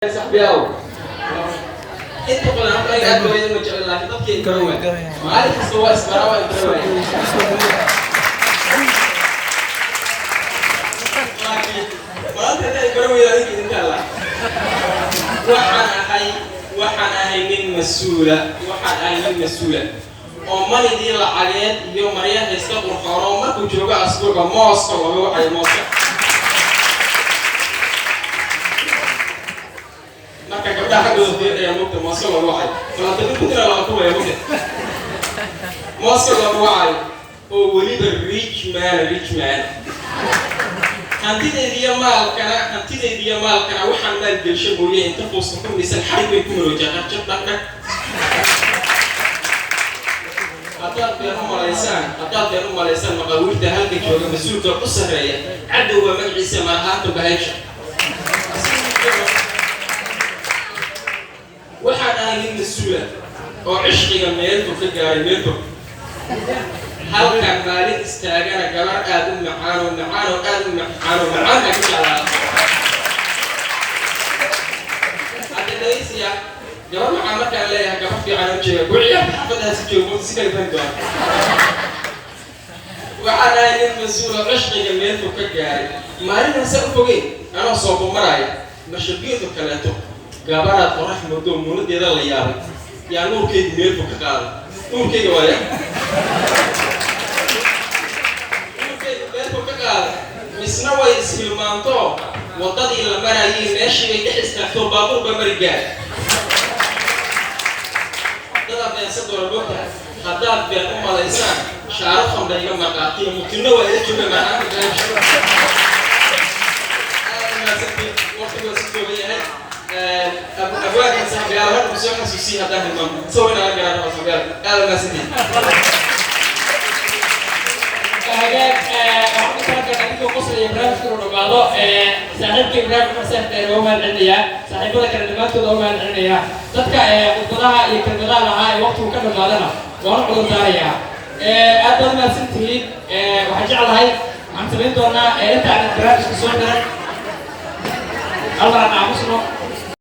Saxbiyaal, inta badan halka aniga aad baa ma jecel, laakiin dadkii inta waay maalin kasta waa isbaraa, waa inta waay, laakiin maanta hadday baran weyda adinka idinka alla. Waxaan ahay nin mas-uula, waxaan ahay nin mas-uula oo manidii lacageed iyo maryaha iska qurxoon oo markuu joogo asbuuca mooska looga wacayo mooska. Marka gabdhaha xaggooda fiiraya mugta mooska looga wacayo, balanta nin kutira laga tubaya mugta mooska looga wacayo, oo weliba rich man, rich man. Hantidaydiyo maalkana waxaan maal gelsho mooye, inta fuuska ku misan xarig bay ku maroojaa, qarjab dhaq dhaq. Haddaad been u malaysaan maqaawiirta halka jooga, mas-uulka u sarreeya cadowga magaciisa malahaanta bahaysha. Waxaan ahay nin mas-uula oo cishqiga meel fog ka gaaray, meel fog. Halkan maalin istaagana gabar aad u macaan oo macaan oo aad u macaan oo macaan baan ka jeclaa. Hadda dhegeysiya, gabar macaan markaan leeyahay, gabar fiican u jeega guciyaarka xaafadahaasi joogo si kala fahmi doona. Waxaan ahay nin mas-uul oo cishqiga meel fog ka gaaray. Maalin hase u fogeyn anoo soobo maraya mashabiirka kaleeto, gabaraad qorax moodo muuladeeda la yaabay yaa nuurkaygu meel fog ka qaaday. Nuurkayga waaya, nuurkaygu meel fog ka qaaday. Misna way ishilmaanto, waddadii la marayay meeshii bay dhex istaagto, baabuur baa mari gaar. Dadaad beensa doona mogtahay, haddaad been u malaysaan shaarukhan ba iga marqaatiyo mutinno waa ila jooga marxaanka gaasho. Aad mahadsantiin, waqtigu waa si kooban yahay. Abwaankan saxbiyaal hadda soo xasuusiya haddaan hilmaamo sawir inaan la garan saxbiyaal. Aad mahadsantiin. Hagaag, waxaan u talagalnay adigoo qoslaya barnaamijka inuu dhamaado. Saaxiibka Ibraahim Cumar Seefteer waa u mahad celinayaa, saaxiibada kale dhammaantood waa u mahad celinayaa, dadka khudbadaha iyo kelmadaha lahaa ee waqtigu ka dhamaadana waan u cudur daarayaa. Aad baad umahadsan tihiin. Waxaan jeclahay, waxaan samayn doonaa inta aanan barnaamijka soo xiran hal mar aan aamusno.